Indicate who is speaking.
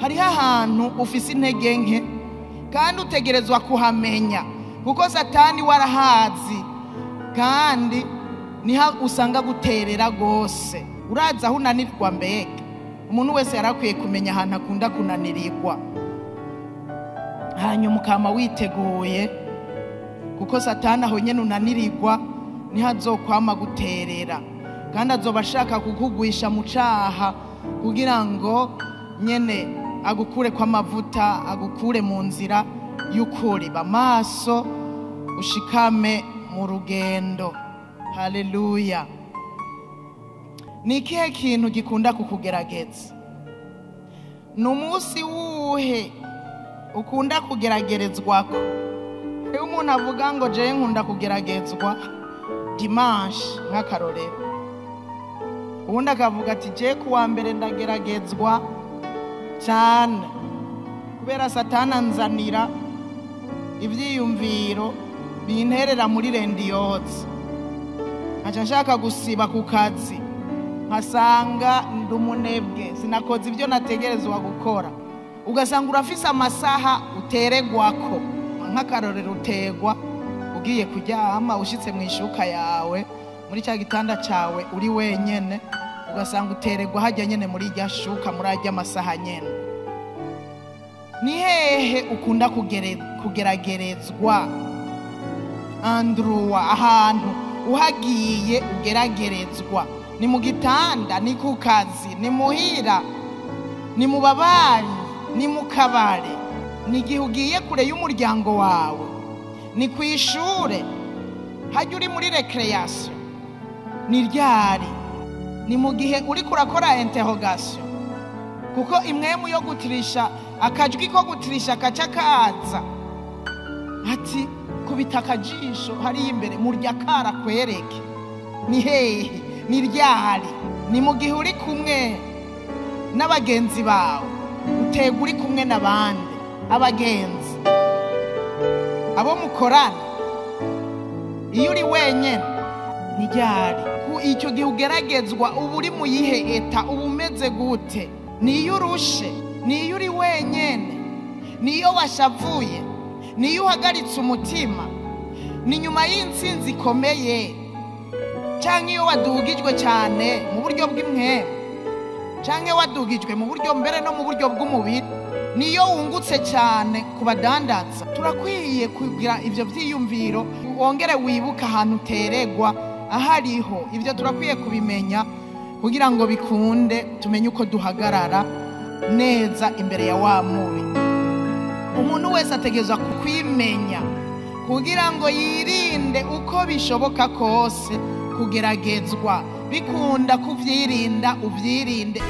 Speaker 1: Hariho ahantu ufise intege nke kandi utegerezwa kuhamenya, kuko Satani warahazi kandi niho usanga guterera gose. Uraza aho unanirwa mbega? Umuntu wese yarakwiye kumenya ahantu akunda kunanirirwa, hanyuma ukama witeguye, kuko Satani aho nyene unanirirwa niho azokwama guterera, kandi azoba ashaka kukugwisha mu caha kugira ngo nyene agukure kw'amavuta, agukure mu nzira y'ukuri. Ba maso, ushikame mu rugendo. Haleluya. Ni ikihe kintu gikunda kukugerageza? Ni umunsi wuhe ukunda kugeragerezwako? Iyo umuntu avuga ngo jewe nkunda kugeragezwa dimanche nk'akarorero, uwundi akavuga ati jewe kuwa mbere ndageragezwa cyane kubera Satani anzanira ivyiyumviro binterera muri rendiyotsi, nkaca nshaka gusiba ku kazi, nkasanga ndi umunebwe, sinakoze ibyo nategerezwa gukora. Ugasanga urafise amasaha uteregwako. Nk'akarorero, utegwa ugiye kuryama, ushitse mu ishuka yawe muri cya gitanda cawe uri wenyene, ugasanga uteregwa hajya nyene muri irya shuka, muri arya masaha nyene. Ni hehe ukunda kugeragerezwa? Andruwa, ahantu uhagiye ugeragerezwa ni mu gitanda, ni ku kazi, ni muhira, ni mu babanyi, ni mu kabare, ni igihe ugiye kure y'umuryango wawe, ni ku ishure, hajya uri muri recreation, ni ryari? Ni mu gihe uriko urakora interrogation, kuko imwemu yo gutirisha, akajwi ko gutirisha kaca kaza ati kubita akajisho hariya imbere, murya kara kwereke. Ni hehe? Ni ryari? Ni mu gihe uri kumwe n'abagenzi bawe, utega uri kumwe n'abandi abagenzi abo mukorana. Iyo uri wenyene ni ryari? Ku icyo gihe ugeragezwa uba uri mu yihe eta? Uba umeze gute? Niyo urushe? Niyo uri wenyene? Niyo washavuye? Niyo uhagaritse umutima? Ni nyuma y'intsinzi ikomeye, canke iyo wadugijwe cyane mu buryo bw'impwemu, canke wadugijwe mu buryo mbere no mu buryo bw'umubiri? Niyo wungutse cyane ku badandaza? Turakwiye kugira ivyo vyiyumviro, wongere wibuke ahantu uteregwa ahariho. Ivyo turakwiye kubimenya kugira ngo bikunde tumenye uko duhagarara neza imbere ya wa mubi. Umuntu wese ategerezwa kwimenya kugira ngo yirinde uko bishoboka kose kugeragezwa. Bikunda kuvyirinda, uvyirinde.